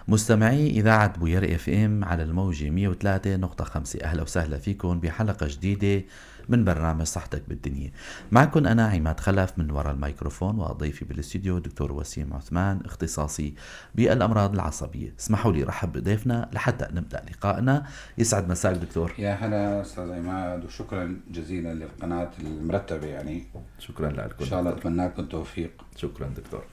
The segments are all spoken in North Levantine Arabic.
مستمعي إذاعة بوير FM على الموجة 103.5، أهلا وسهلا فيكم بحلقة جديدة من برنامج صحتك بالدنيا. معكم أنا عماد خلف من وراء الميكروفون، وضيفي بالاستديو دكتور وسيم عثمان، اختصاصي بالأمراض العصبية. اسمحوا لي رحب بضيفنا لحتى نبدأ لقائنا. يسعد مساك دكتور. يا هلا أستاذ عماد، وشكرا جزيلا للقناة المرتبة. شكرا لكم. إن شاء الله أتمنى لكم التوفيق. شكرا دكتور.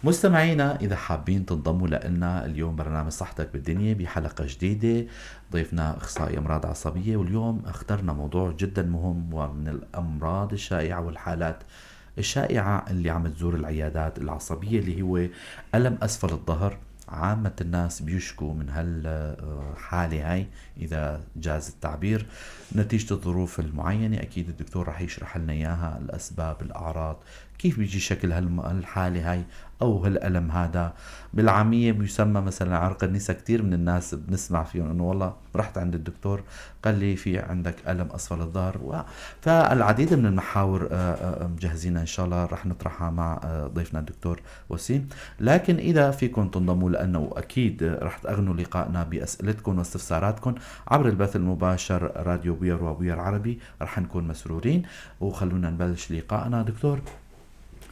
مستمعينا، إذا حابين تنضموا لنا اليوم برنامج صحتك بالدنيا بحلقة جديدة، ضيفنا أخصائي أمراض عصبية، واليوم اخترنا موضوع جدا مهم ومن الأمراض الشائعة والحالات الشائعة اللي عم تزور العيادات العصبية، اللي هو ألم أسفل الظهر. عامة الناس بيشكوا من هالحالة هاي إذا جاز التعبير، نتيجة الظروف المعينة. أكيد الدكتور رح يشرح لنا إياها، الأسباب، الأعراض، كيف بيجي شكل هالحالة هاي أو هالألم هذا. بالعامية بيسمى مثلا عرق النسا. كتير من الناس بنسمع فيهم إنه والله رحت عند الدكتور قال لي في عندك ألم أسفل الظهر. فالعديد من المحاور مجهزينها إن شاء الله رح نطرحها مع ضيفنا الدكتور وسيم. لكن إذا فيكم تنضموا، لأنه أكيد رح تأغنوا لقائنا بأسئلتكم واستفساراتكم عبر البث المباشر راديو بوير وبوير عربي، رح نكون مسرورين. وخلونا نبلش لقائنا دكتور.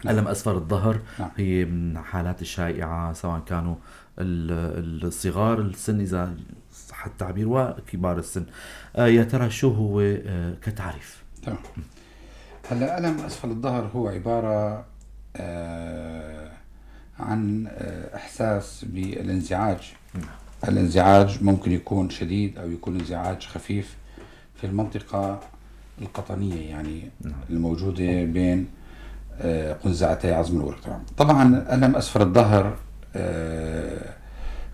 ألم أسفل الظهر هي من الحالات الشائعة، سواء كانوا الصغار السن إذا صح التعبير وكبار السن. يا ترى شو هو كتعريف؟ تمام. هلا ألم أسفل الظهر هو عبارة عن إحساس بالانزعاج. الانزعاج ممكن يكون شديد أو يكون انزعاج خفيف في المنطقة القطنية، يعني الموجودة بين قنزعتي عظم الورك. طبعا ألم أسفل الظهر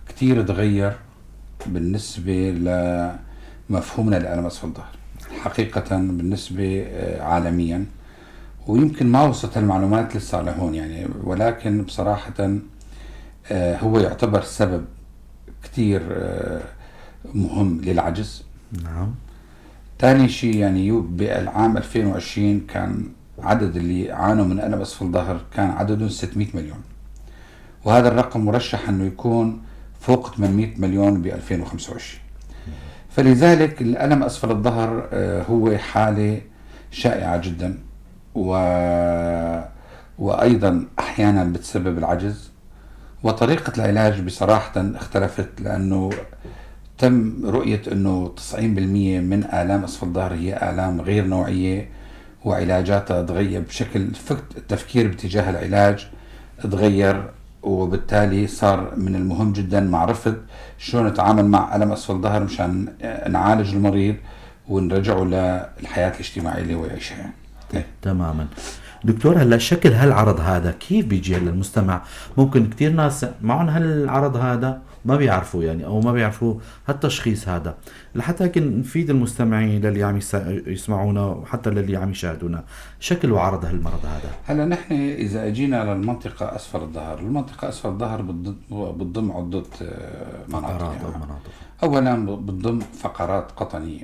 كتير تغير بالنسبة لمفهومنا لألم أسفل الظهر حقيقة بالنسبة عالميا، ويمكن ما وصلت المعلومات لسه على هون يعني، ولكن بصراحة هو يعتبر سبب كتير مهم للعجز. نعم. ثاني شيء يعني بالعام 2020 كان عدد اللي عانوا من ألم أسفل الظهر كان عددهم 600 مليون، وهذا الرقم مرشح أنه يكون فوق 800 مليون ب 2025. فلذلك الألم أسفل الظهر هو حالة شائعة جدا، وأيضا أحيانا بتسبب العجز. وطريقة العلاج بصراحة اختلفت، لأنه تم رؤية أنه 90% من آلام أسفل الظهر هي آلام غير نوعية، وعلاجاتها تغير بشكل التفكير باتجاه العلاج تغير، وبالتالي صار من المهم جدا معرفة شلون نتعامل مع ألم أسفل الظهر مشان نعالج المريض ونرجعه للحياة الاجتماعية اللي هو يعيشها. تماما دكتور. هلا شكل هالعرض هذا كيف بيجي للمستمع؟ ممكن كتير ناس معهم هالعرض هذا ما بيعرفوا يعني، او ما بيعرفوا هالتشخيص هذا، لحتى هيك نفيد المستمعين للي عم يسمعونا وحتى للي عم يشاهدونا شكل وعرض هالمرض هذا. هلا نحن اذا اجينا للمنطقه اسفل الظهر، المنطقه اسفل الظهر بتضم عده مناطق يعني. أو مناطق. اولا بتضم فقرات قطنيه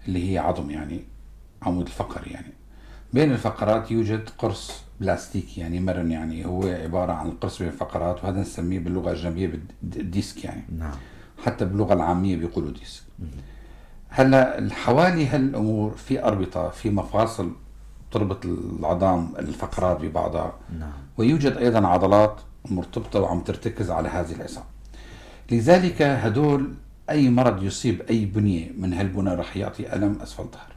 اللي هي عظم، يعني عمود الفقري. يعني بين الفقرات يوجد قرص بلاستيكي يعني مرن، يعني هو عبارة عن القرص بين الفقرات، وهذا نسميه باللغة الأجنبية بال disc يعني. نعم. حتى باللغة العامية بيقولوا disc. هلا حوالي هالأمور في أربطة، في مفاصل تربط العظام الفقرات ببعضها. نعم. ويوجد أيضا عضلات مرتبطة وعم ترتكز على هذه العظام. لذلك هدول أي مرض يصيب أي بنية من هالبنى رح يعطي ألم أسفل الظهر.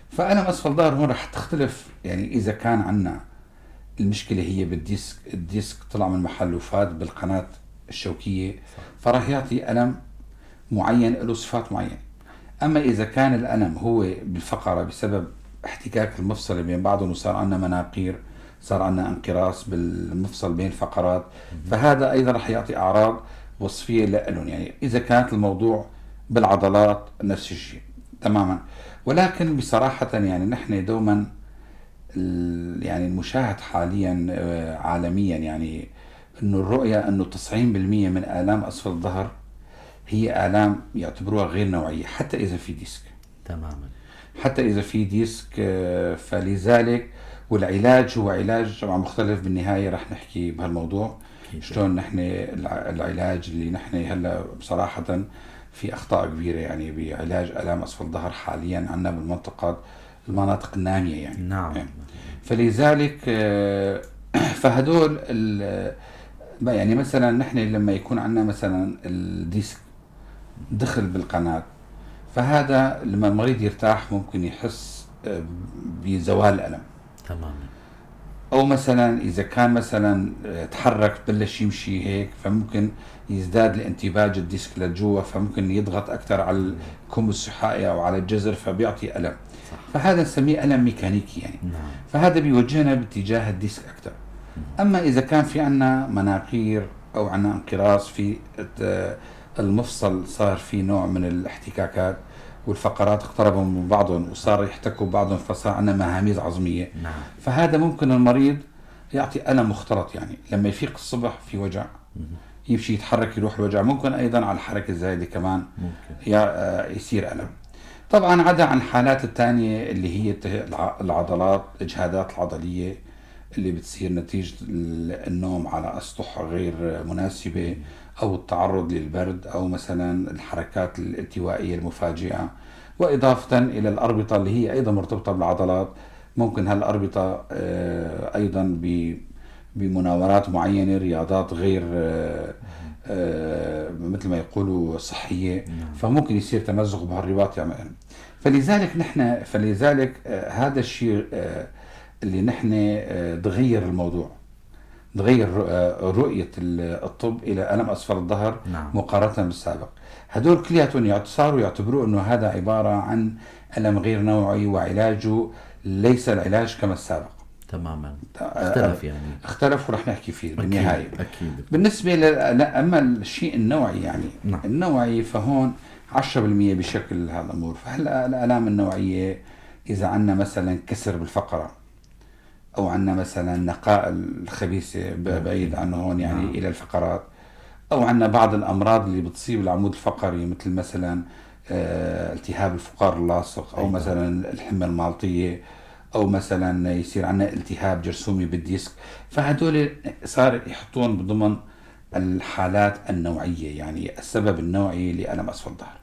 فألم أسفل الظهر هون رح تختلف، يعني إذا كان عندنا المشكلة هي بال disc، ال disc طلع من محله وفات بالقناة الشوكية، فراح يعطي ألم معين له صفات معينة. أما إذا كان الألم هو بالفقرة بسبب احتكاك المفصل بين بعضهم وصار عندنا مناقير، صار عندنا انقراص بالمفصل بين الفقرات، فهذا أيضا رح يعطي أعراض وصفية لهم. يعني إذا كانت الموضوع بالعضلات نفس الشيء تماما. ولكن بصراحة يعني نحن دوما يعني المشاهد حاليا عالميا يعني انه الرؤية انه 90% من آلام أسفل الظهر هي آلام يعتبروها غير نوعية، حتى إذا في disc. تماما. حتى إذا في disc. فلذلك والعلاج هو علاج طبعا مختلف. بالنهاية رح نحكي بهالموضوع شلون نحن العلاج اللي نحن هلا بصراحة في اخطاء كبيرة يعني بعلاج الام اسفل الظهر حاليا عندنا بالمنطقة، المناطق النامية يعني. نعم. يعني فلذلك فهدول يعني مثلا نحن لما يكون عندنا مثلا ال disc دخل بالقناة، فهذا لما المريض يرتاح ممكن يحس بزوال الألم. تماما. أو مثلا إذا كان مثلا تحرك بلش يمشي هيك، فممكن يزداد الانتباج ال disc لجوا، فممكن يضغط أكثر على الكم السحائي أو على الجزر فبيعطي ألم. صح. فهذا نسميه ألم ميكانيكي يعني. نعم. فهذا بيوجهنا باتجاه ال disc أكثر. أما إذا كان في عنا مناقير أو عنا انقراص في المفصل، صار في نوع من الاحتكاكات والفقرات اقتربوا من بعضهم وصار يحتكوا بعضهم، فصار عندنا مهاميز عظمية. نعم. فهذا ممكن المريض يعطي ألم مختلط، يعني لما يفيق الصبح في وجع، يمشي يتحرك يروح الوجع، ممكن أيضا على الحركة الزايدة كمان ممكن يصير ألم. طبعا عدا عن الحالات الثانية اللي هي العضلات، الإجهادات العضلية اللي بتصير نتيجة النوم على أسطح غير مناسبة، أو التعرض للبرد، أو مثلا الحركات الالتوائية المفاجئة، وإضافة إلى الأربطة اللي هي أيضا مرتبطة بالعضلات. ممكن هالأربطة أيضا بمناورات معينة، رياضات غير مثل ما يقولوا صحية، فممكن يصير تمزق بهالرباط يعمل. فلذلك هذا الشيء اللي نحن تغير الموضوع، تغير رؤية الطب إلى ألم أسفل الظهر. نعم. مقارنة بالسابق. هدول كلياتهم صاروا يعتبروا أنه هذا عبارة عن ألم غير نوعي، وعلاجه ليس العلاج كما السابق. تماما. اختلف يعني. اختلف، ورح نحكي فيه بالنهاية. أكيد. بالنسبة أما الشيء النوعي يعني. نعم. النوعي فهون 10% بشكل هالأمور. فهلا الآلام النوعية إذا عندنا مثلا كسر بالفقرة، أو عندنا مثلا نقاء الخبيثة بعيد عنه هون يعني. نعم. إلى الفقرات، أو عندنا بعض الأمراض اللي بتصيب العمود الفقري مثل مثلا التهاب الفقار اللاصق، أو مثلا الحمى المالطية، أو مثلا يصير عندنا التهاب جرثومي بال disc. فهدول صار يحطون بضمن الحالات النوعية، يعني السبب النوعي لألم أسفل الظهر،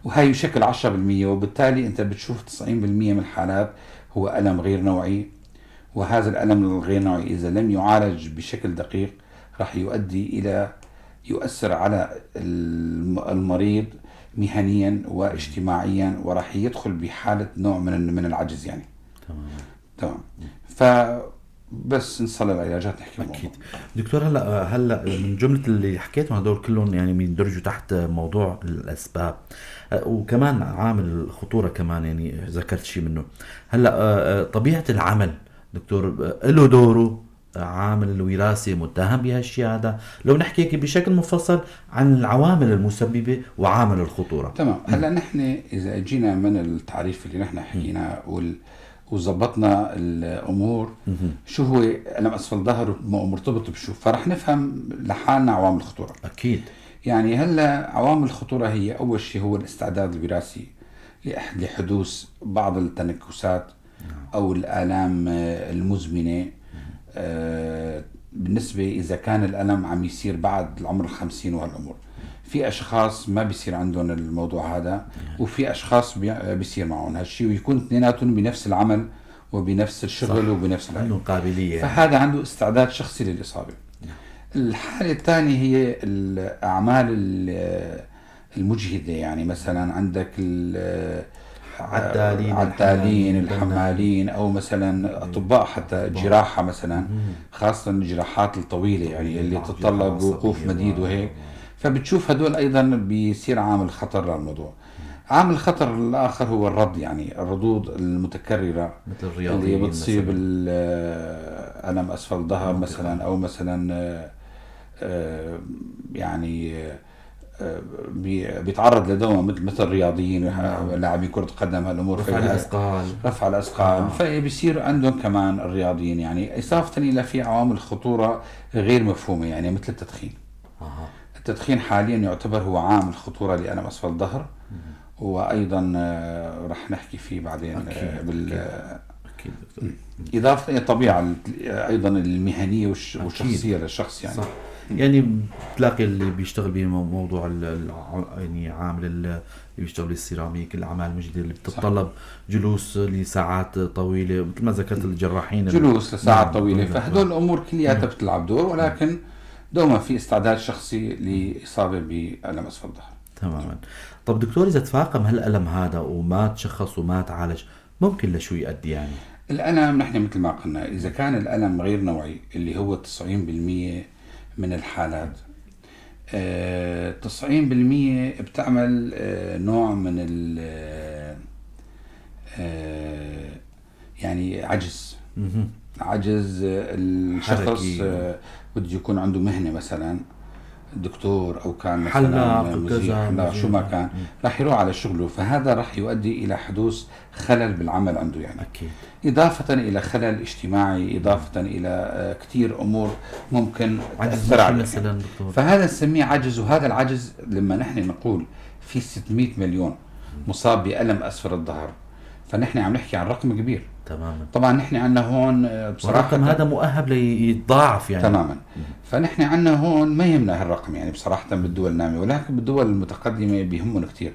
وهي يشكل 10%، وبالتالي أنت بتشوف 90% من الحالات هو ألم غير نوعي. وهذا الألم الغير نوعي إذا لم يعالج بشكل دقيق راح يؤدي إلى يؤثر على المريض مهنيا واجتماعيا، وراح يدخل بحالة نوع من العجز يعني. تمام. فبس نصل للعلاجات نحكي الموضوع. أكيد. دكتور، هلا من جملة اللي حكيتهم هدول كلهم يعني بيندرجوا تحت موضوع الأسباب، وكمان عامل الخطورة كمان يعني ذكرت شيء منه. هلا، طبيعة العمل دكتور له دوره، عامل الوراثة متهم بهالشيء هذا. لو نحكي هيك بشكل مفصل عن العوامل المسببة وعامل الخطورة. تمام. هلا نحن إذا جينا من التعريف اللي نحن حكيناه وزبطنا الأمور، شو هو ألم أسفل الظهر ومرتبط بشو، فرح نفهم لحالنا عوامل الخطورة. أكيد. يعني هلا عوامل الخطورة هي أول شيء هو الاستعداد الوراثي لحدوث بعض التنكسات أو الآلام المزمنة. بالنسبة إذا كان الألم عم يصير بعد العمر 50 وهالأمور، في أشخاص ما بيصير عندهم الموضوع هذا، وفي أشخاص بيصير معهم هالشيء، ويكون اثنيناتهم بنفس العمل وبنفس الشغل وبنفس العمل. عندهم قابلية. فهذا عنده استعداد شخصي للإصابة. الحالة الثانية هي الأعمال المجهدة، يعني مثلا عندك عدالين، عدالين، الحمالين، الحمالين، أو مثلاً أطباء حتى جراحة مثلاً، خاصة الجراحات الطويلة يعني اللي تتطلب جراحة وقوف عصبية مديد وهيك. فبتشوف هدول أيضاً بيصير عامل خطر للموضوع. عامل الخطر الآخر هو الرد، يعني الردود المتكررة مثل الرياضيين اللي بتصيب مثلاً. ألم أسفل الظهر مثلاً، أو مثلاً، بيتعرض لدوما مثل الرياضيين لاعبين كرة قدم هالأمور، رفع الأثقال. رفع الأثقال. فبيصير عندهم كمان الرياضيين إضافة إلى في عوامل خطورة غير مفهومة، يعني مثل التدخين. التدخين حاليا يعتبر هو عامل خطورة لألم أسفل الظهر، وأيضا رح نحكي فيه بعدين، اكيد دكتور. اضافه الى الطبيعة ايضا المهنية والشخصية للشخص يعني. صح. يعني بتلاقي اللي بيشتغل بموضوع يعني عامل اللي بيشتغل بالسيراميك، الاعمال المجديه اللي بتتطلب جلوس لساعات طويلة، مثل ما ذكرت الجراحين جلوس لساعات طويلة، فهدول الامور كلياتها بتلعب دور، ولكن دوما في استعداد شخصي لاصابة بالم اسفل الظهر. تماما. طب دكتور، اذا تفاقم هالالم هذا وما تشخص وما تعالج، ممكن لشو يؤدي يعني؟ الالم نحن مثل ما قلنا اذا كان الالم غير نوعي اللي هو 90% من الحالات، 90% بتعمل نوع من ال يعني عجز. عجز الشخص بده يكون عنده مهنة مثلا دكتور او كان مثلا مذيع شو ما كان، راح يروح على شغله، فهذا راح يؤدي الى حدوث خلل بالعمل عنده يعني. اكيد. اضافه الى خلل اجتماعي، اضافه الى كثير امور ممكن تاثر عليه مثلا دكتور. فهذا نسميه عجز. وهذا العجز لما نحن نقول في 600 مليون مصاب بالم اسفل الظهر، فنحن عم نحكي عن رقم كبير. تماما. طبعا نحن عندنا هون بصراحة الرقم هذا مؤهب ليتضاعف يعني. تماما. فنحن عندنا هون ما يهمنا هالرقم يعني بصراحة بالدول النامية، ولكن بالدول المتقدمة بيهمهم كثير،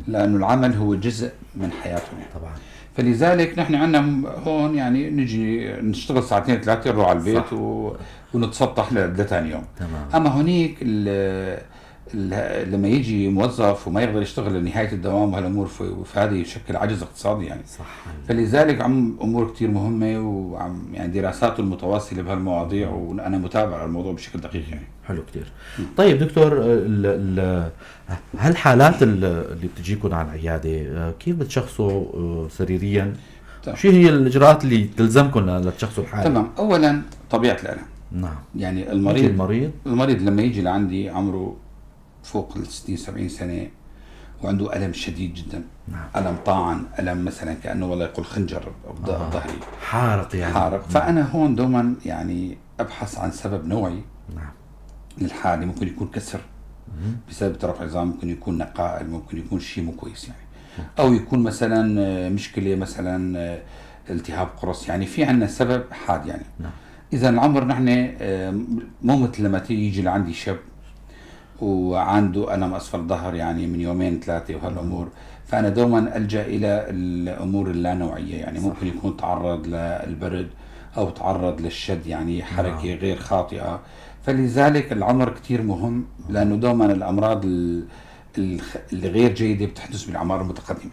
لانه العمل هو جزء من حياتهم يعني. طبعا. فلذلك نحن عندنا هون يعني نجي نشتغل ساعتين ثلاثة نروح على البيت ونتسطح لثاني يوم. تمام. اما هونيك لما يجي موظف وما يقدر يشتغل لنهاية الدوام وهالامور، فهذا يشكل عجز اقتصادي يعني. صح. فلذلك عم امور كثير مهمة، وعم يعني دراساته المتواصلة بهالمواضيع، وانا متابع للموضوع بشكل دقيق يعني. حلو كثير. طيب دكتور، هالحالات اللي بتجيكم على العيادة كيف بتشخصوا سريريا؟ شو هي الاجراءات اللي تلزمكم لتشخصوا الحالة؟ تمام. اولا طبيعة الالم. نعم. يعني المريض لما يجي لعندي عمره فوق ال 60 70 سنة وعنده الم شديد جدا. نعم. الم طاعن، الم مثلا كانه والله يقول خنجر بظهري، حارق يعني. حارق. فانا هون دوما يعني ابحث عن سبب نوعي. نعم. للحالة، ممكن يكون كسر بسبب ترف عظام، ممكن يكون نقائل، ممكن يكون شيء مو كويس يعني، او يكون مثلا مشكلة مثلا التهاب قرص، يعني في عندنا سبب حاد يعني. نعم. اذا العمر نحن مو مثل لما تيجي لعندي شاب وعنده ألم أسفل الظهر يعني من يومين ثلاثة وهالأمور، فأنا دوما ألجأ إلى الأمور اللانوعية يعني. صح. ممكن يكون تعرض للبرد أو تعرض للشد يعني حركة نعم. غير خاطئة. فلذلك العمر كتير مهم، لأنه دوما الأمراض الغير جيدة بتحدث بالأعمار المتقدمة.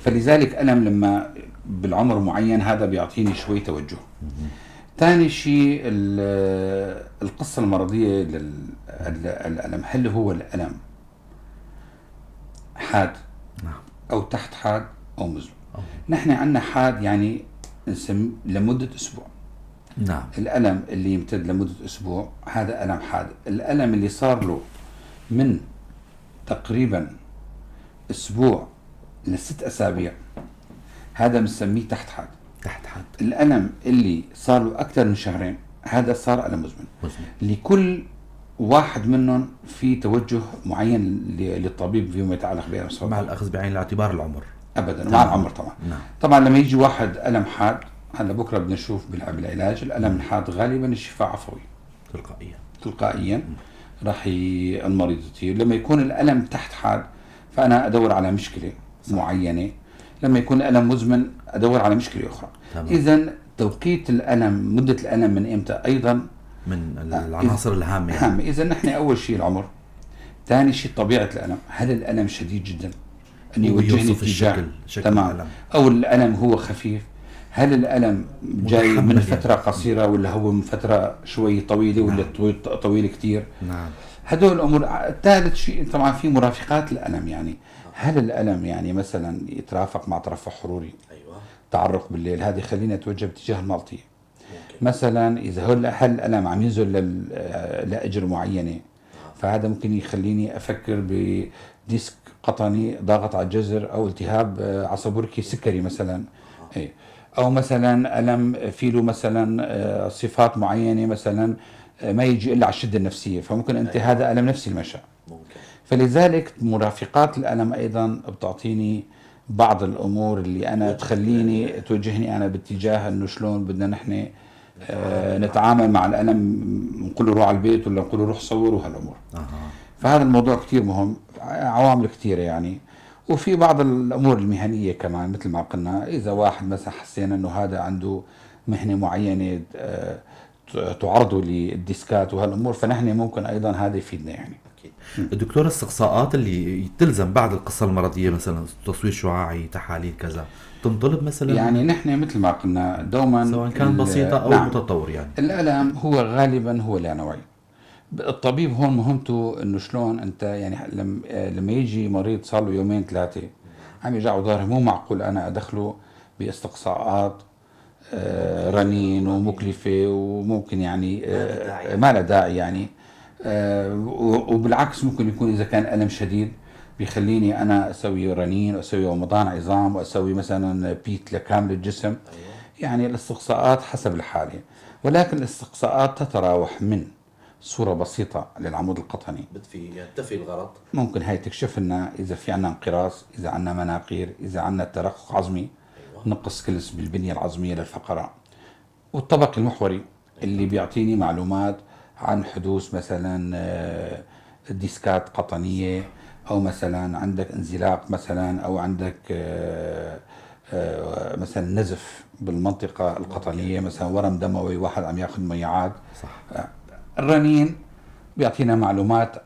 فلذلك ألم لما بالعمر معين هذا بيعطيني شوي توجه. ثاني شيء القصة المرضية للألم، هل هو الألم حاد؟ نعم. أو تحت حاد أو مزمن؟ نحن عندنا حاد يعني نسميه لمدة أسبوع. نعم. الألم اللي يمتد لمدة أسبوع هذا ألم حاد. الألم اللي صار له من تقريبا أسبوع ل6 أسابيع هذا بنسميه تحت حاد. تحت حد. الألم اللي صار له أكثر من شهرين هذا صار ألم مزمن. لكل واحد منهم في توجه معين للطبيب فيما يتعلق بألم الصدر، مع الأخذ بعين الاعتبار العمر. أبدا. مع العمر طبعا. نعم. طبعا لما يجي واحد ألم حاد، هلا بكره بدنا نشوف بالعلاج الألم الحاد غالبا الشفاء عفوي تلقائيا راح المريض يطير. لما يكون الألم تحت حاد فأنا أدور على مشكلة. صح. معينة. لما يكون الألم مزمن أدور على مشكلة أخرى. إذا توقيت الألم، مدة الألم من إمتى أيضا من العناصر الهامة يعني. إذا نحن أول شيء العمر، ثاني شيء طبيعة الألم، هل الألم شديد جدا أن يوجهني اتجاه شكل الألم، أو الألم هو خفيف، هل الألم جاي من فترة قصيرة ولا هو من فترة شوي طويلة ولا طويل كثير. نعم. هدول الأمور. ثالث شيء طبعا في مرافقات الألم، يعني هل الألم يعني مثلا يترافق مع ترفع حروري؟ أيوة. تعرق بالليل، هذه خلينا نتوجه باتجاه المالطية. مثلا إذا هل الألم عم ينزل لأجر معينة، فهذا ممكن يخليني أفكر بديسك قطني ضاغط على الجزر أو التهاب عصبوركي سكري مثلا. أي. أو مثلا ألم في له مثلا صفات معينة، مثلا ما يجي إلا على الشدة النفسية، فممكن أنت هذا ألم نفسي المنشأ. ممكن. فلذلك مرافقات الألم أيضا بتعطيني بعض الامور اللي انا تخليني توجهني انا باتجاه انه شلون بدنا نحن نتعامل مع الالم، نقول له روح على البيت ولا نقول له روح صور وهالامور. فهذا الموضوع كثير مهم، عوامل كثيرة يعني. وفي بعض الامور المهنية كمان مثل ما قلنا، اذا واحد مثلا حسينا انه هذا عنده مهنة معينة تعرضه للديسكات وهالامور، فنحن ممكن ايضا هذا يفيدنا يعني. اكيد. دكتور، الاستقصاءات اللي تلزم بعد القصة المرضية مثلا تصوير شعاعي، تحاليل كذا، تنطلب مثلا؟ يعني نحن مثل ما قلنا دوما سواء كان بسيطة او نعم. متطور يعني. الالم هو غالبا هو لا نوعي. الطبيب هون مهمته انه شلون انت يعني لما يجي مريض صار له يومين ثلاثة عم يجعه ظهره، مو معقول انا ادخله باستقصاءات رنين ومكلفه وممكن يعني ما لها داعي يعني. وبالعكس ممكن يكون اذا كان الم شديد بيخليني انا اسوي رنين واسوي ومضان عظام واسوي مثلا PET لكامل الجسم. يعني الاستقصاءات حسب الحالة، ولكن الاستقصاءات تتراوح من صوره بسيطة للعمود القطني بتفي الغرض، ممكن هاي تكشف لنا اذا في عندنا انقراص، اذا عندنا مناقير، اذا عندنا ترقق عظمي، نقص كلس بالبنيه العظميه للفقرة، والطبق المحوري اللي بيعطيني معلومات عن حدوث مثلا ديسكات قطنيه، او مثلا عندك انزلاق مثلا، او عندك مثلا نزف بالمنطقة القطنيه، مثلا ورم دموي، واحد عم ياخذ ميعاد. صح. الرنين بيعطينا معلومات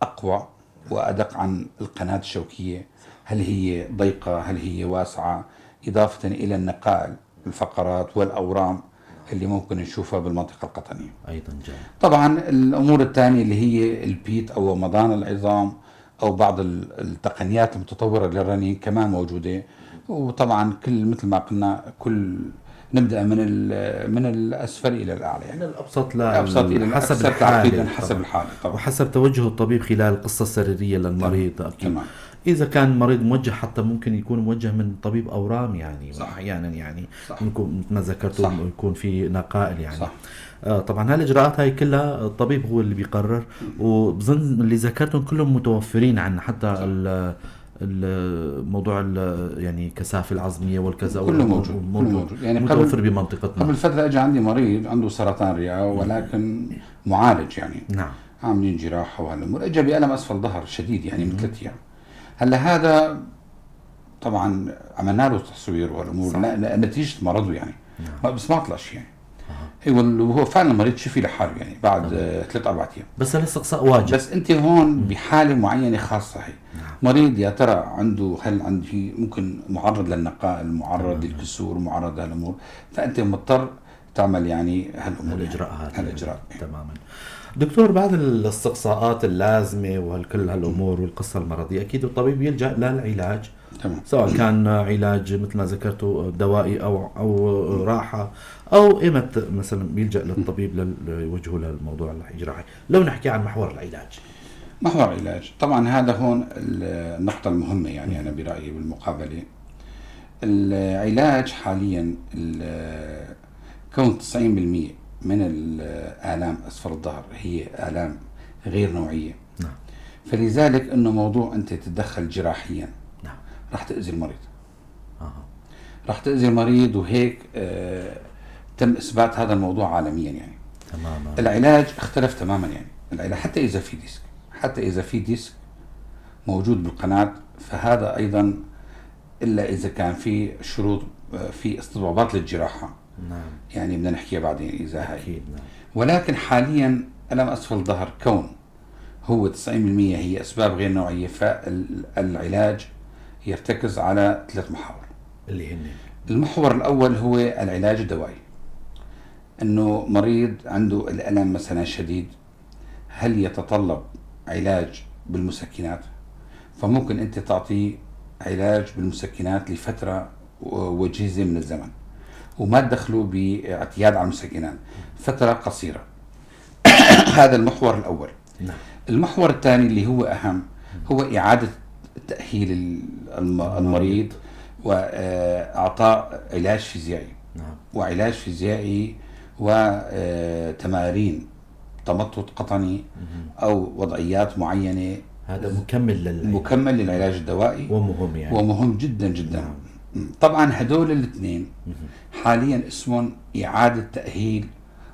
اقوى وادق عن القناة الشوكيه، هل هي ضيقه، هل هي واسعة، اضافه الى النقائل الفقرات والاورام اللي ممكن نشوفها بالمنطقة القطنيه. ايضا جاي. طبعا الامور الثانية اللي هي البيت او مضان العظام او بعض التقنيات المتطورة للرنين كمان موجودة. وطبعا كل مثل ما قلنا كل نبدا من الاسفل الى الاعلى، يعني من الابسط الى حسب الحالة، حسب الحالة طبعا، وحسب توجه الطبيب خلال القصة السريرية للمريض. اكيد. تمام. اذا كان مريض موجه، حتى ممكن يكون موجه من طبيب اورام يعني. صح. احيانا يعني صح. ممكن مثل ما ذكرتوا يكون في نقائل يعني. صح. طبعا هالاجراءات هاي كلها الطبيب هو اللي بيقرر، وبظن اللي ذكرتهم كلهم متوفرين عندنا، حتى الموضوع يعني كثافة العظميه والكذا كله موجود، موجود يعني متوفر بمنطقتنا. قبل فترة اجى عندي مريض عنده سرطان رئه ولكن معالج يعني. نعم. عاملين جراحه وهالامور، اجى بألم اسفل ظهر شديد يعني من 3 ايام. هلا هذا طبعا عملنا له تصوير وهالامور نتيجة مرضه يعني. نعم. بس ما طلع شيء يعني. ايوه، وهو فعلا مريض شفي لحاله يعني بعد 3-4 ايام. بس الاستقصاء واجب. بس انت هون بحاله معينة خاصة هي. نعم. مريض يا ترى عنده، هل عنده ممكن معرض للنقائل، معرض للكسور، معرض لهالامور، فانت مضطر تعمل يعني هالامور، هالاجراءات. هالاجراء يعني. تماما. دكتور، بعد الاستقصاءات اللازمة وهالكل هالامور والقصه المرضية، اكيد الطبيب يلجا للعلاج. تمام. سواء كان علاج مثل ما ذكرته دوائي او راحة، او ايمت مثلا بيلجا للطبيب ليوجهه للموضوع الجراحي. لو نحكي عن محور العلاج. محور العلاج طبعا هذا هون النقطة المهمة يعني. انا برايي بالمقابلة العلاج حاليا كون 90% من الآلام أسفل الظهر هي آلام غير نوعية. نعم. فلذلك أنه موضوع أنت تتدخل جراحيا. نعم. راح تأذي المريض. راح تأذي المريض، وهيك تم إثبات هذا الموضوع عالميا يعني. تماما. العلاج اختلف تماما يعني. العلاج حتى إذا في disc، حتى إذا في disc موجود بالقناة، فهذا أيضا إلا إذا كان في شروط، في استطبابات للجراحة. نعم. يعني بدنا نحكيها بعدين اذا هاي. اكيد. نعم. ولكن حاليا الم اسفل الظهر كون هو 90% هي اسباب غير نوعية، فالعلاج يرتكز على 3 محاور اللي هن المحور الاول هو العلاج الدوائي، انه مريض عنده الالم مثلا شديد، هل يتطلب علاج بالمسكنات؟ فممكن انت تعطيه علاج بالمسكنات لفترة وجيزة من الزمن، وما تدخلوا باعتياد على المسكنات فترة قصيرة. هذا المحور الأول. نعم. المحور الثاني اللي هو أهم هو إعادة تأهيل المريض وإعطاء علاج فيزيائي. نعم. وعلاج فيزيائي وتمارين تمطط قطني أو وضعيات معينة هذا مكمل للعلاج، مكمل للعلاج الدوائي ومهم يعني، ومهم جدا جدا. نعم. طبعا هدول الاثنين حاليا اسمهم إعادة تأهيل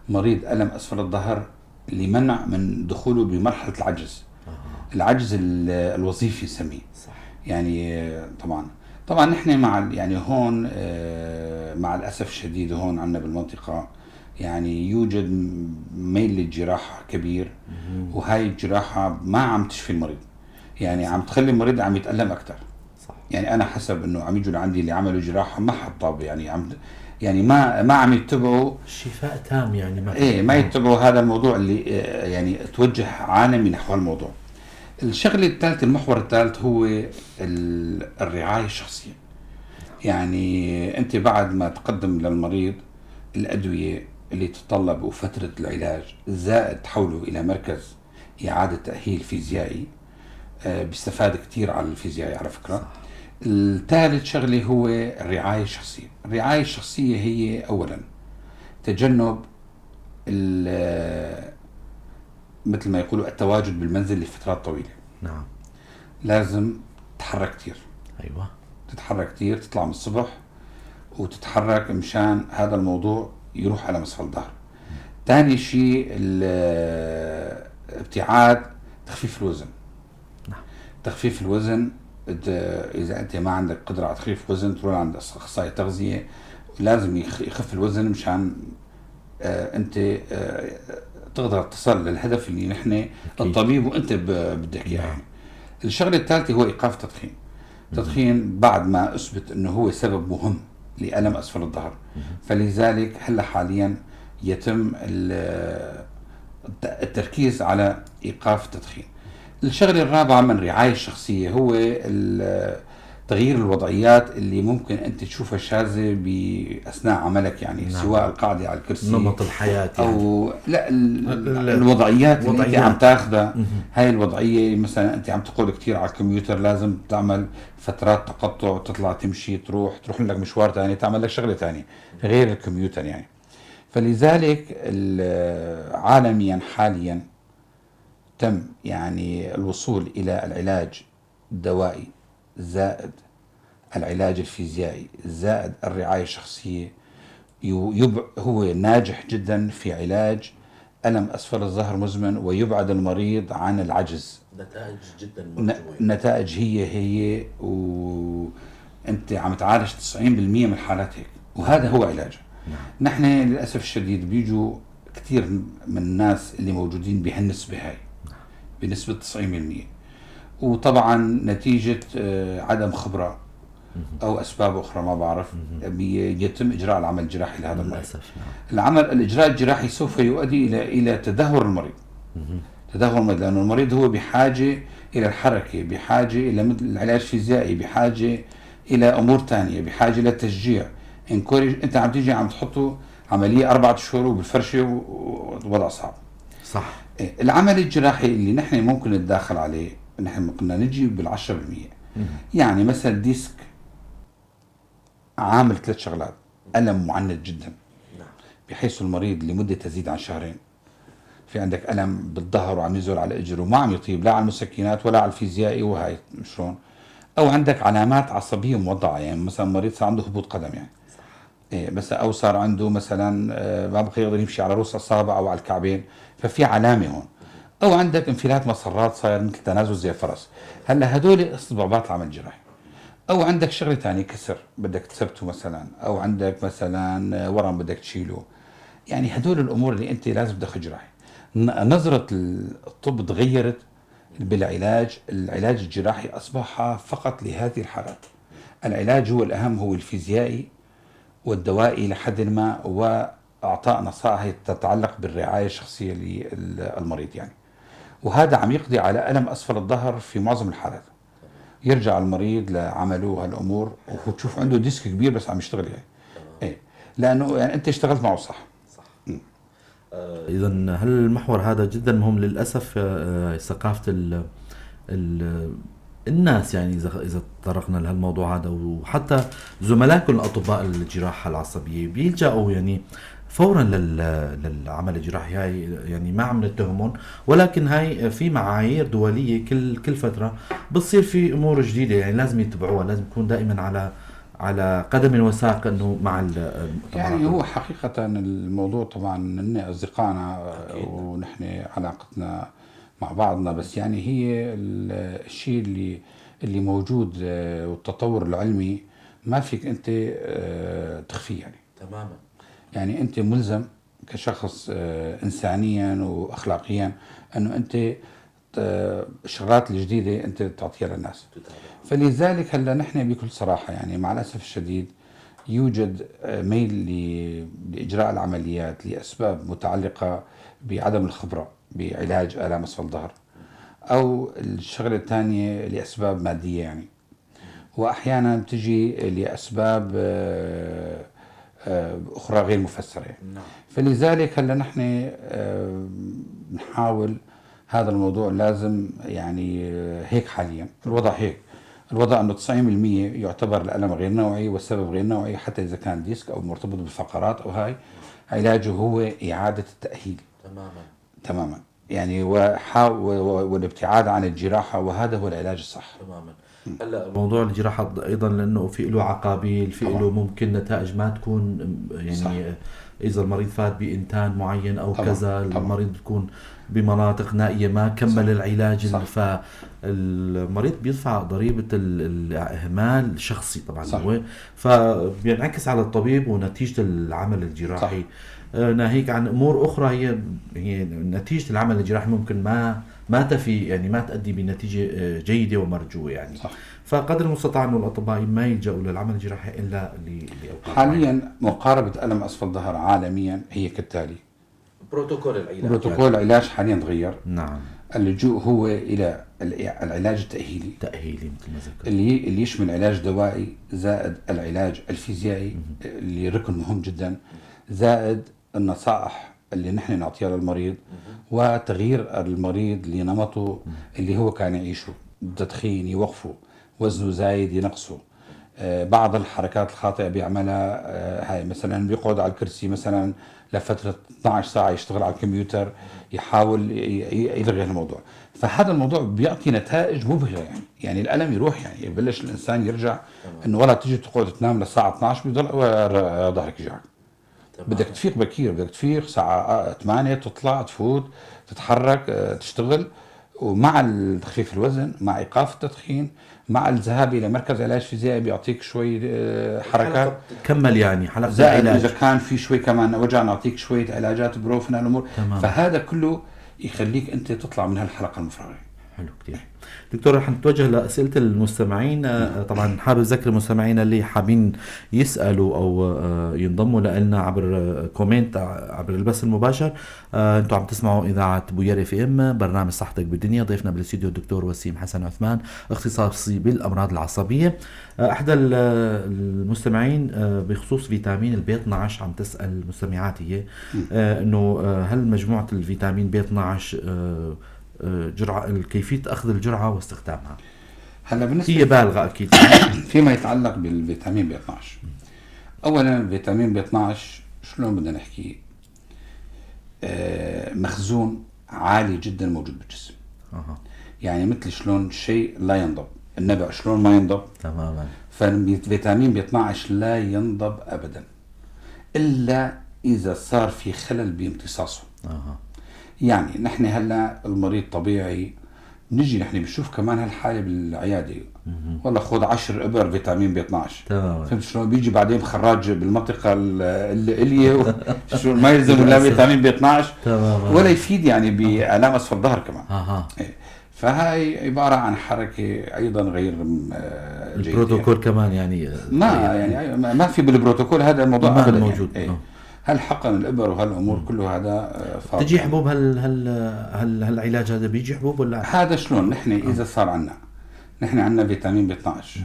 مريض ألم أسفل الظهر لمنع من دخوله بمرحلة العجز. العجز الوظيفي نسميه. صح. يعني طبعا نحن مع يعني هون مع الأسف الشديد هون عندنا بالمنطقة يعني يوجد ميل للجراحة كبير، وهاي الجراحة ما عم تشفي المريض، يعني عم تخلي المريض عم يتألم أكثر. صح. يعني أنا حسب إنه عم يجوا لعندي اللي عملوا جراحة ما حطاب، يعني عم يعني ما عم يتبعوا شفاء تام، يعني ما إيه ما يتبعوا هذا الموضوع اللي يعني توجه عالمي نحو الموضوع. الشغلة الثالثة، المحور الثالث هو الرعاية الشخصية. يعني أنت بعد ما تقدم للمريض الأدوية اللي تتطلب وفترة العلاج زائد تحوله إلى مركز إعادة تأهيل فيزيائي، بيستفاد كثير على الفيزيائي على فكرة. صح. الثالث شغلة هو الرعاية الشخصية. الرعاية الشخصية هي أولا تجنب مثل ما يقولوا التواجد بالمنزل لفترات طويلة. نعم. لازم تتحرك كثير. أيوة. تتحرك كثير، تطلع من الصبح وتتحرك مشان هذا الموضوع يروح على مسفل الظهر. ثاني شيء ابتعاد تخفيف الوزن. نعم. تخفيف الوزن، إذا أنت ما عندك قدرة على تخفيف وزن تروح عند أخصائي تغذية، لازم يخف الوزن مشان أنت تقدر تصل للهدف اللي نحن الطبيب وأنت بدك إياه. نعم. الشغلة الثالثة هو إيقاف التدخين. التدخين بعد ما أثبت أنه هو سبب مهم لألم أسفل الظهر، فلذلك هلا حاليا يتم التركيز على إيقاف التدخين. الشغلة الرابعة من الرعاية الشخصية هو تغيير الوضعيات اللي ممكن أنت تشوفها شاذة بأثناء عملك، يعني نعم. سواء القعدة على الكرسي، نمط الحياة يعني. أو لا الوضعيات اللي أنت عم تاخذها. هاي الوضعية مثلا أنت عم تقعد كثير على الكمبيوتر، لازم تعمل فترات تقطع، تطلع تمشي، تروح لك مشوار ثاني، تعمل لك شغلة ثانية غير الكمبيوتر يعني. فلذلك عالميا حاليا تم يعني الوصول إلى العلاج الدوائي زائد العلاج الفيزيائي زائد الرعاية الشخصية، هو ناجح جدا في علاج ألم أسفل الظهر مزمن ويبعد المريض عن العجز. نتائج جدا مرجوة. نتائج هي وأنت عم تعالج 90% من الحالات هيك، وهذا هو علاجه. نعم. نحن للأسف الشديد بيجوا كثير من الناس اللي موجودين بهالنسبة هاي، بنسبة 90%، وطبعا نتيجة عدم خبرة أو أسباب أخرى ما بعرف يتم إجراء العمل الجراحي لهذا المريض. للأسف. نعم. الإجراء الجراحي سوف يؤدي إلى تدهور المريض. تدهور المريض، لأنه المريض هو بحاجة إلى الحركة، بحاجة إلى العلاج الفيزيائي، بحاجة إلى أمور ثانية، بحاجة إلى التشجيع. أنت عم تيجي عم تحطه عملية 4 شهور وبالفرشة ووضع صعب. صح. العمل الجراحي اللي نحن ممكن نتداخل عليه، نحن قلنا نجي بال10%. يعني مثلا ديسك عامل 3 شغلات، ألم معند جدا بحيث المريض لمدة تزيد عن شهرين، في عندك ألم بالظهر وعم ينزل على إجره وما عم يطيب لا على المسكنات ولا على الفيزيائي وهاي شلون، أو عندك علامات عصبية موضعة، يعني مثلا مريض صار عنده هبوط قدم يعني إيه بس، أو صار عنده مثلا ما بقى يقدر يمشي على رؤوس أصابع أو على الكعبين، ففي علامة هون، أو عندك انفلات مسرات صاير مثل تنازل زي الفرس. هلا هدول استطبابات العمل الجراحي. أو عندك شغلة ثانية، كسر بدك تثبته مثلا، أو عندك مثلا ورم بدك تشيله، يعني هدول الأمور اللي أنت لازم تدخل جراحي. نظرة الطب تغيرت بالعلاج، العلاج الجراحي أصبح فقط لهذه الحالات. العلاج هو الأهم، هو الفيزيائي والدوائي لحد ما، وأعطاء نصائح تتعلق بالرعاية الشخصية للمريض يعني. وهذا عم يقضي على ألم أسفل الظهر في معظم الحالات. يرجع المريض لعمله وهالأمور، وتشوف عنده ديسك كبير بس عم يشتغل يعني. إيه، لأنه يعني أنت اشتغلت معه صح. صح. إذا هالمحور هذا جدا مهم. للأسف ثقافة الناس يعني إذا تطرقنا لهالموضوع هذا، وحتى زملائكم الأطباء الجراحة العصبية بيلجأوا يعني فورا للعمل الجراحي. هاي يعني ما عم نتهمهم، ولكن هاي في معايير دولية كل فترة بتصير في امور جديدة، يعني لازم يتبعوها، لازم يكون دائما على قدم وساق انه مع يعني هو حقيقة الموضوع طبعا ان اصدقائنا ونحن علاقتنا مع بعضنا، بس يعني هي الشيء اللي موجود والتطور العلمي ما فيك انت تخفيه يعني. تماما. يعني انت ملزم كشخص انسانيا واخلاقيا انه انت الشغلات الجديدة انت تعطيها للناس. فلذلك هلا نحن بكل صراحة يعني مع الاسف الشديد يوجد ميل لاجراء العمليات لاسباب متعلقه بعدم الخبرة بعلاج الام اسفل الظهر، او الشغلة الثانية لاسباب مادية يعني، واحيانا بتجي لاسباب اخرى غير مفسره يعني. فلذلك هلا نحن نحاول هذا الموضوع لازم يعني هيك حاليا الوضع هيك، الوضع انه 90% يعتبر الالم غير نوعي والسبب غير نوعي، حتى اذا كان ديسك او مرتبط بالفقرات او هاي، علاجه هو اعاده التاهيل. تماما تماما يعني والابتعاد عن الجراحة، وهذا هو العلاج الصح. تماما. هلا موضوع الجراحة ايضا لانه في له عقابيل، في له ممكن نتائج ما تكون يعني صح. اذا المريض فات بانتان معين او طبعًا. كذا المريض بيكون بمناطق نائية ما كمل صح. العلاج صح. فالمريض بيدفع ضريبة الاهمال الشخصي طبعا صح. هو فبينعكس على الطبيب ونتيجة العمل الجراحي صح. ناهيك عن امور اخرى هي نتيجة العمل الجراحي ممكن ما تفي يعني ما تؤدي بنتيجة جيدة ومرجوه يعني صح. فقدر المستطاع انه الاطباء ما يلجأوا للعمل الجراحي الا لاوقات حاليا. مقاربة الم اسفل الظهر عالميا هي كالتالي: بروتوكول العلاج، بروتوكول العلاج حاليا تغير. نعم. اللجوء هو الى العلاج التاهيلي، تاهيلي مثل ما ذكرت، اللي يشمل علاج دوائي زائد العلاج الفيزيائي اللي ركن مهم جدا، زائد النصائح اللي نحن نعطيها للمريض، وتغيير المريض لنمطه اللي هو كان يعيشه، التدخين يوقفه، وزنه زايد ينقصه، بعض الحركات الخاطئة بيعملها هاي، مثلا بيقعد على الكرسي مثلا لفترة 12 ساعة يشتغل على الكمبيوتر، يحاول يلغي الموضوع. فهذا الموضوع بيعطي نتائج مبهرة يعني الألم يروح، يعني يبلش الإنسان يرجع إنه ولا تيجي تقعد تنام للساعة 12 بيضل ظهرك يوجعك. بدك تفيق بكير، بدك تفيق الساعة 8، تطلع تفوت تتحرك تشتغل، ومع تخفيف الوزن، مع ايقاف التدخين، مع الذهاب الى مركز علاج فيزيائي بيعطيك شوي حركات تكمل يعني حلقة زائد اذا كان في شوي كمان وجع نعطيك شوية علاجات بروفين الامور. فهذا كله يخليك انت تطلع من هالحلقة المفرغه. حلو كثير دكتور. رح نتوجه لأسئلة المستمعين. طبعا حابب أذكر المستمعين اللي حابين يسألوا أو ينضموا لنا عبر comment عبر البث المباشر. أنتم عم تسمعوا إذاعة بوير FM، برنامج صحتك بالدنيا، ضيفنا بالاستوديو الدكتور وسيم حسن عثمان، اختصاصي بالأمراض العصبية. أحدى المستمعين بخصوص فيتامين ال B 12 عم تسأل المستمعات هي إنه هل مجموعة الفيتامين B 12 جرعة، كيفية أخذ الجرعة واستخدامها؟ هلا بالنسبة هي بالغة أكيد. فيما يتعلق بالفيتامين B 12، أولا الفيتامين B 12 شلون بدنا نحكي، مخزون عالي جدا موجود بالجسم. يعني مثل شلون شيء لا ينضب، النبع شلون ما ينضب. تماما. فالفيتامين B 12 لا ينضب أبدا إلا إذا صار في خلل بامتصاصه. يعني نحن هلا المريض طبيعي نجي نحن بنشوف كمان هالحالة بالعيادة، والله خذ 10 ابر فيتامين B 12. تمام. فهمت شلون؟ بيجي بعدين بخراج بالمنطقة الالية شو ما يلزم لا فيتامين B 12 ولا يفيد يعني بالام اسفل الظهر كمان. إيه. فهاي عبارة عن حركة ايضا غير جيدة. البروتوكول كمان يعني ما يعني ما في بالبروتوكول هذا الموضوع ما موجود. يعني. إيه. هل حقن الابر وهالامور كله هذا فاضي. تجي حبوب هل هل هل هالعلاج هذا بيجي حبوب ولا هذا شلون؟ نحن اذا صار عندنا، نحن عندنا فيتامين B 12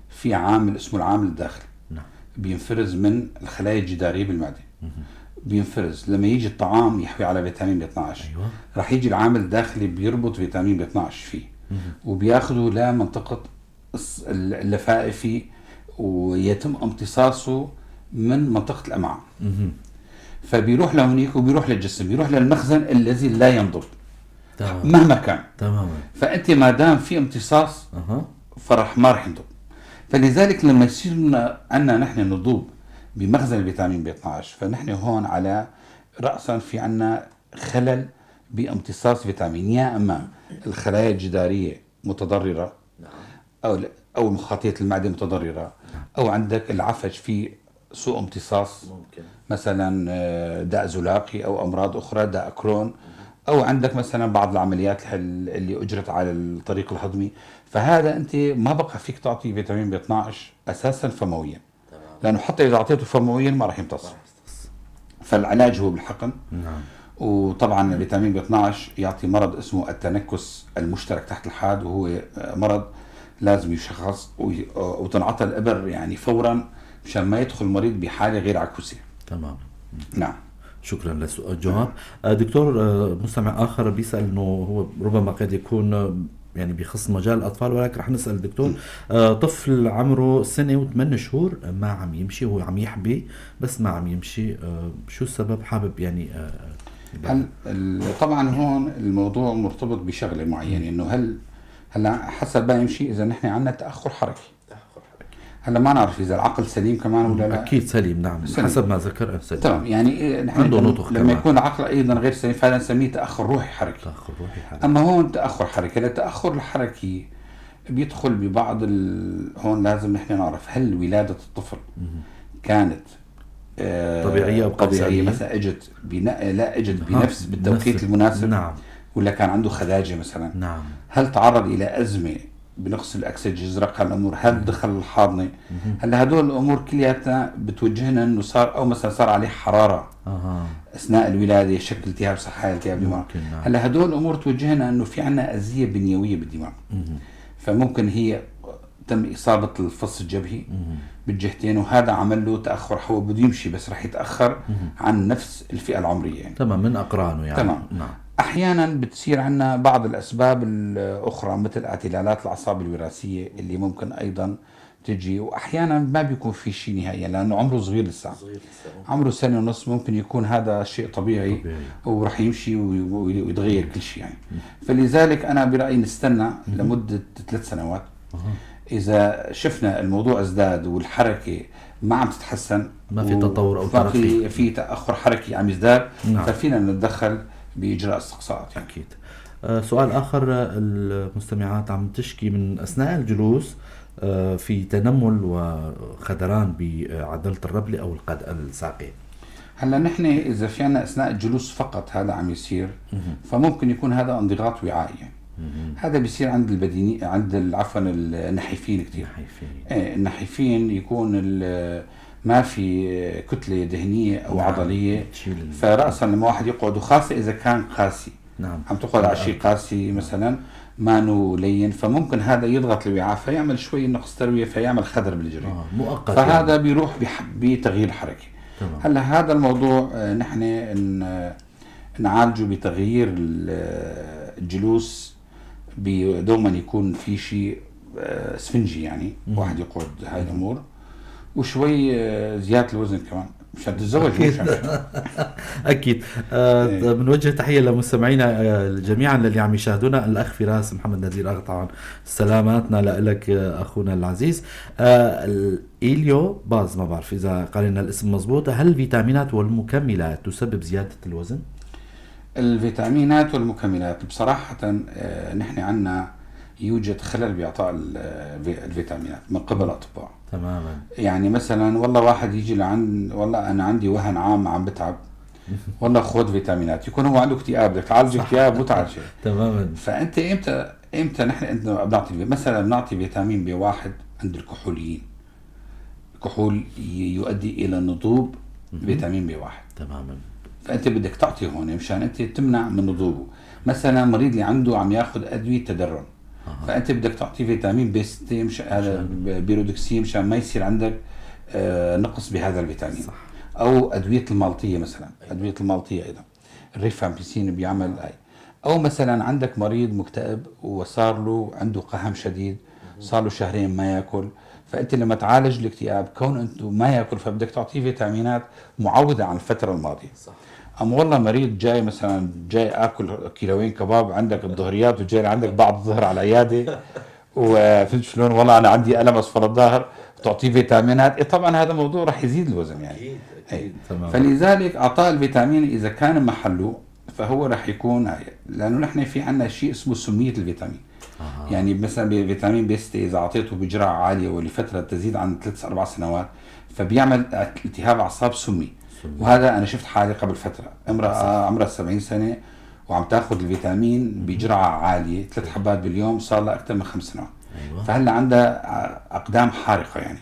في عامل اسمه العامل الداخلي. نعم. بينفرز من الخلايا الجداريه بالمعدة. بينفرز لما يجي الطعام يحوي على فيتامين B 12. أيوة. راح يجي العامل الداخلي بيربط فيتامين B 12 فيه وبياخده لمنطقه اللفائفي ويتم امتصاصه من منطقة الامعاء. فبيروح لهونيك وبيروح للجسم، بيروح للمخزن الذي لا ينضب. تمام. مهما كان. تماما. فانت ما دام في امتصاص فرح ما رح ينضب. فلذلك لما يصير عندنا نحن نضوب بمخزن الفيتامين بي 12، فنحن هون على راسا في عندنا خلل بامتصاص فيتامين، يا اما الخلايا الجداريه متضرره، نعم، او مخاطيه المعدة متضرره، نعم، او عندك العفج في سوء امتصاص، ممكن مثلا داء زلاقي او امراض اخرى، داء كرون، او عندك مثلا بعض العمليات اللي اجرت على الطريق الهضمي. فهذا انت ما بقى فيك تعطي فيتامين بي 12 اساسا فمويا، لانه حتى اذا اعطيته فمويا ما راح يمتص. فالعلاج هو بالحقن. نعم. وطبعا فيتامين بي 12 يعطي مرض اسمه التنكس المشترك تحت الحاد، وهو مرض لازم يشخص وتنعطى الابر يعني فورا مشان ما يدخل المريض بحاله غير عكوسه. تمام. نعم. شكرا للجواب. دكتور، مستمع اخر بيسال انه هو ربما قد يكون يعني بخص مجال الاطفال، ولكن رح نسال الدكتور. طفل عمره 1 سنة و8 شهور ما عم يمشي، هو عم يحبي بس ما عم يمشي، شو السبب؟ حابب يعني هل طبعا هون الموضوع مرتبط بشغله معينة، انه هل هلا حسب ما يمشي اذا نحن عندنا تاخر حركي. هلا ما نعرف اذا العقل سليم كمان ولا لا. اكيد سليم، نعم، سليم. حسب ما ذكر سليم. تمام، يعني نحن عنده نطق لما كمان. يكون العقل ايضا غير سليم فهذا نسميه تاخر روحي حركي. تاخر روحي حركي. اما هون تاخر حركي، التاخر الحركي بيدخل ببعض هون لازم نحن نعرف هل ولاده الطفل كانت طبيعية او طبيعية، مثلا اجت لا اجت بنفس بالتوقيت المناسب، نعم، ولا كان عنده خداجه مثلا، نعم، هل تعرض الى ازمة بنقص الاكسجين الازرق، هالامور، هل دخل الحاضنة؟ هلا هدول الامور كلياتها بتوجهنا انه صار، او مثلا صار عليه حرارة اثناء الولادة، شكل التهاب صحي، التهاب دماغ. نعم. هلا هدول الامور توجهنا انه في عندنا اذيه بنيويه بالدماغ. فممكن هي تم اصابه الفص الجبهي بالجهتين، وهذا عمل له تاخر، هو بده يمشي بس رح يتاخر عن نفس الفئة العمرية يعني. تمام، من اقرانه يعني. تمام. نعم. احيانا بتصير عندنا بعض الاسباب الاخرى مثل اعتلالات الاعصاب الوراثية اللي ممكن ايضا تجي، واحيانا ما بيكون في شيء نهائيا لانه عمره صغير لسه، عمره 1.5 سنة، ممكن يكون هذا شيء طبيعي وراح يمشي ويتغير كل شيء يعني. فلذلك انا برايي نستنى لمدة 3 سنوات. اذا شفنا الموضوع ازداد والحركة ما عم تتحسن، ما في تطور او ترقي، في تاخر حركي عم يزداد، نعم، ففينا نتدخل باجراء استقصاءات يعني. اكيد. سؤال اخر، المستمعات عم تشكي من اثناء الجلوس في تنمل وخدران بعضله الربله او الساقين. هلا نحن اذا في عندنا اثناء الجلوس فقط هذا عم يصير، فممكن يكون هذا انضغاط وعائي يعني. هذا بيصير عند البديني، عند عفوا النحيفين كثير. النحيفين. ايه، النحيفين يكون ما في كتلة دهنية او، نعم، عضلية، فراسا لما واحد يقعد، وخاصة اذا كان قاسي، نعم، عم تقعد على شيء قاسي مثلا ما لين، فممكن هذا يضغط الوعاء فيعمل شوي نقص ترويه، فيعمل خدر بالجري مؤقت. فهذا يعني بيروح بتغيير الحركة. تمام. هلا هذا الموضوع نحن نعالجه بتغيير الجلوس، دوما يكون في شيء اسفنجي يعني، واحد يقعد هاي الامور، وشوي زيادة الوزن كمان مشان تتزوج. اكيد اكيد. بنوجه تحية لمستمعينا جميعا للي عم يشاهدونا، الاخ فراس محمد نذير اغا، طبعا سلاماتنا لك اخونا العزيز. اليو باز، ما بعرف اذا قرينا الاسم مزبوط، هل الفيتامينات والمكملات تسبب زيادة الوزن؟ الفيتامينات والمكملات بصراحة نحن عندنا يوجد خلل باعطاء الفيتامينات من قبل الاطباء. تماما. يعني مثلا والله واحد يجي لعند، والله انا عندي وهن عام عم بتعب، والله خذ فيتامينات، يكون هو عنده اكتئاب، بدك تعالج اكتئاب مو تعالج. تماما. فانت امتى نحن انت بنعطي مثلا بنعطي فيتامين بي 1 عند الكحوليين، الكحول يؤدي الى نضوب فيتامين بي 1. تماما. فانت بدك تعطي هون مشان انت تمنع من نضوبه. مثلا مريض اللي عنده عم ياخذ ادوية تدرن، فانت بدك تعطيه فيتامين بي 6 مش هذا بيرودكسين مشان ما يصير عندك نقص بهذا الفيتامين. صح. او ادوية المالطيه مثلا، ادوية المالطيه ايضا الريفامبيسين بيعمل اي. او مثلا عندك مريض مكتئب وصار له عنده قهم شديد، صار له شهرين ما ياكل. فانت لما تعالج الاكتئاب كون انه ما ياكل فبدك تعطيه فيتامينات معوضه عن الفترة الماضية. صح. ام والله مريض جاي مثلا جاي اكل كيلوين كباب عندك الظهريات وجاي عندك بعد الظهر على العيادة وفهمت شلون، والله انا عندي الم اسفل الظهر، تعطيه فيتامينات، إيه طبعا هذا موضوع راح يزيد الوزن يعني. اكيد اكيد. تمام. فلذلك اعطاء الفيتامين اذا كان محله فهو راح يكون هاي، لانه نحن في عندنا شيء اسمه سميه الفيتامين. يعني مثلا فيتامين بي 6 اذا اعطيته بجرعه عالية ولفترة تزيد عن 3 4 سنوات فبيعمل التهاب اعصاب سمي. وهذا انا شفت حالي قبل فترة، امراة عمرها 70 سنة وعم تاخذ الفيتامين بجرعه عالية 3 حبات باليوم، صار لها اكثر من 5 سنوات. فهلا عندها اقدام حارقه يعني.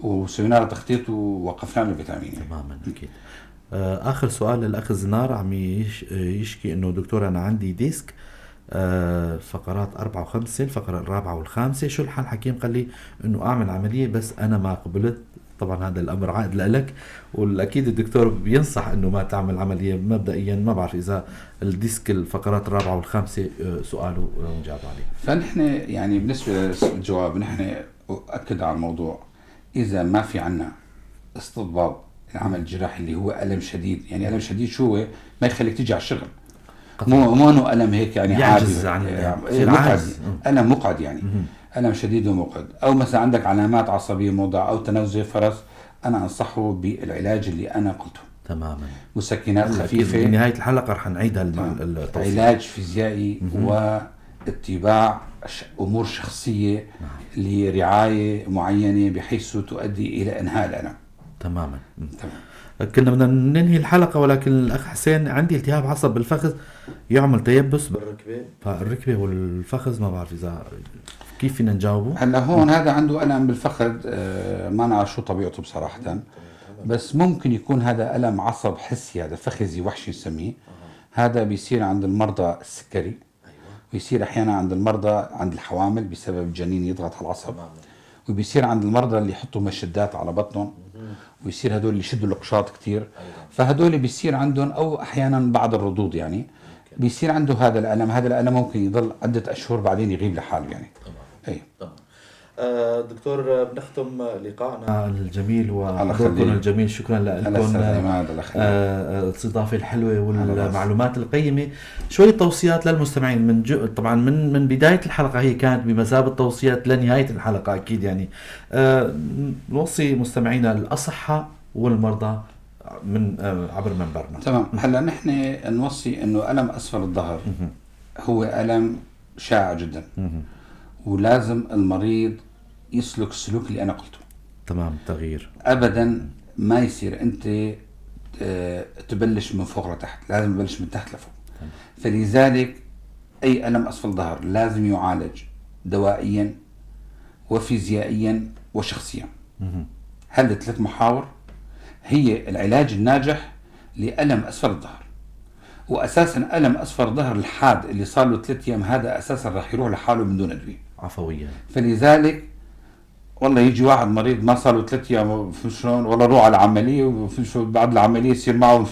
وسوينا لها تخطيط ووقفنا لها الفيتامين يعني. تماما اكيد. اخر سؤال للاخ زنار، عم يشكي انه دكتور انا عندي disque فقرات 4 و5، الفقرة الرابعة والخامسة، شو الحل؟ حكيم قال لي انه اعمل عملية بس انا ما قبلت. طبعا هذا الامر عائد لك، والاكيد الدكتور بينصح انه ما تعمل عملية مبدئيا. ما بعرف اذا ال disque الفقرات الرابعة والخامسة سؤاله مجاب عليه. فنحن يعني بالنسبة للجواب نحن اكد على الموضوع، اذا ما في عنا استطباب العمل الجراحي اللي هو الم شديد، يعني الم شديد شو هو؟ ما يخليك تيجي على الشغل، مو انه الم هيك يعني يعجز عادي، عن مقعد، الم مقعد يعني. الم شديد ومقعد، او مثلا عندك علامات عصبية موضع او تنزل فرس، انا انصحه بالعلاج اللي انا قلته. تماما. مسكنات خفيفة. بنهاية الحلقة رح نعيد التوصيل. علاج فيزيائي واتباع امور شخصية لرعاية معينة بحيث تؤدي الى انهاء الالم. تماما. تمام. كنا بدنا ننهي الحلقة ولكن الاخ حسين عندي التهاب عصب بالفخذ يعمل تيبس بالركبه، فالركبه والفخذ ما بعرف اذا كيف فينا نجاوبه. هلا هون هذا عنده الم بالفخذ، ما نعرف شو طبيعته بصراحة، بس ممكن يكون هذا الم عصب حسي، هذا فخذي وحشي نسميه. هذا بيصير عند المرضى السكري، ويصير احيانا عند المرضى عند الحوامل بسبب الجنين يضغط على العصب، وبيصير عند المرضى اللي يحطوا مشدات على بطنهم، ويصير هدول اللي يشدوا القشاط كثير، فهدول بيصير عندهم، او احيانا بعض الردود يعني بيصير عنده هذا الالم. هذا الالم ممكن يضل عده اشهر بعدين يغيب لحاله يعني. تمام. اي تمام. دكتور بنختم لقائنا الجميل وحضوركم الجميل، شكرا لكم الاستضافة الحلوة والمعلومات القيمة. شوية توصيات للمستمعين من طبعا من بداية الحلقة، هي كانت بمثابة توصيات لنهاية الحلقة اكيد يعني. نوصي مستمعينا الاصحاء والمرضى من عبر منبرنا. تمام. هلا نحن نوصي انه الم اسفل الظهر هو الم شائع جدا، ولازم المريض يسلك السلوك اللي انا قلته. تمام. تغيير ابدا ما يصير انت تبلش من فوق لتحت، لازم تبلش من تحت لفوق. فلذلك اي الم اسفل الظهر لازم يعالج دوائيا وفيزيائيا وشخصيا. هل الثلاث محاور هي العلاج الناجح لألم أسفل الظهر. وأساسا ألم أسفل الظهر الحاد اللي صار له 3 أيام هذا أساسا راح يروح لحاله من دون أدوية عفويا. فلذلك والله يجي واحد مريض ما صار له 3 أيام شلون، والله روح على العملية، وشو بعد العملية يصير معه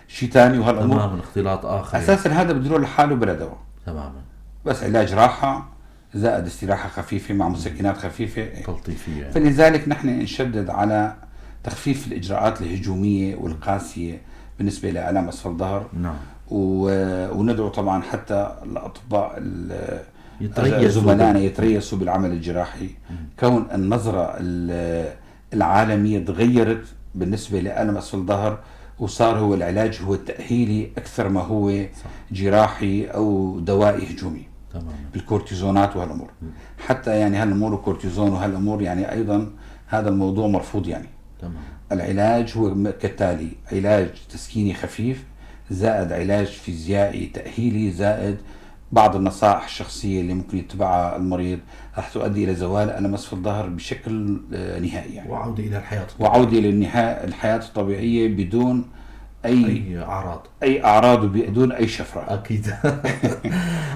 شيء ثاني وهالأمور. تماما. اختلاط آخر أساسا هذا بده يروح لحاله بلا دواء. تماما. بس علاج راحة زائد استراحة خفيفة مع مسكنات خفيفة تلطيفية. فلذلك نحن نشدد على تخفيف الإجراءات الهجومية والقاسية بالنسبة لآلام أسفل الظهر. نعم. وندعو طبعا حتى الأطباء زملائنا يتريثوا بالعمل الجراحي. كون النظرة العالمية تغيرت بالنسبة لآلام أسفل الظهر، وصار هو العلاج هو التأهيلي أكثر ما هو صح. جراحي أو دوائي هجومي. تمام. بالكورتيزونات وهالأمور. حتى يعني هالأمور الكورتيزون وهالأمور يعني أيضا هذا الموضوع مرفوض يعني. تمام. العلاج هو كالتالي: علاج تسكيني خفيف زائد علاج فيزيائي تأهيلي زائد بعض النصائح الشخصية اللي ممكن يتبعها المريض راح تؤدي إلى زوال ألم أسفل الظهر بشكل نهائي يعني. وعودة إلى الحياة الطبيعية. وعودة للنهاية الحياة الطبيعية بدون اي اعراض. اي اعراض وبدون اي شفرة. اكيد.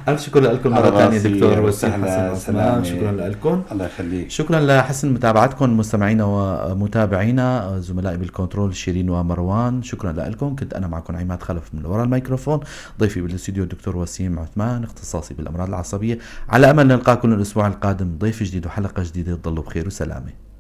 الف شكر لكم مرة ثانية دكتور وسيم حسن عثمان، شكرا لكم. الله يخليك. شكرا لحسن متابعتكم مستمعينا ومتابعينا، زملائي بالكنترول شيرين ومروان، شكرا لكم. كنت انا معكم عماد خلف من وراء الميكروفون، ضيفي بالاستوديو الدكتور وسيم عثمان اختصاصي بالامراض العصبية. على امل نلقاكم الاسبوع القادم ضيف جديد وحلقه جديدة. تضلوا بخير وسلامه.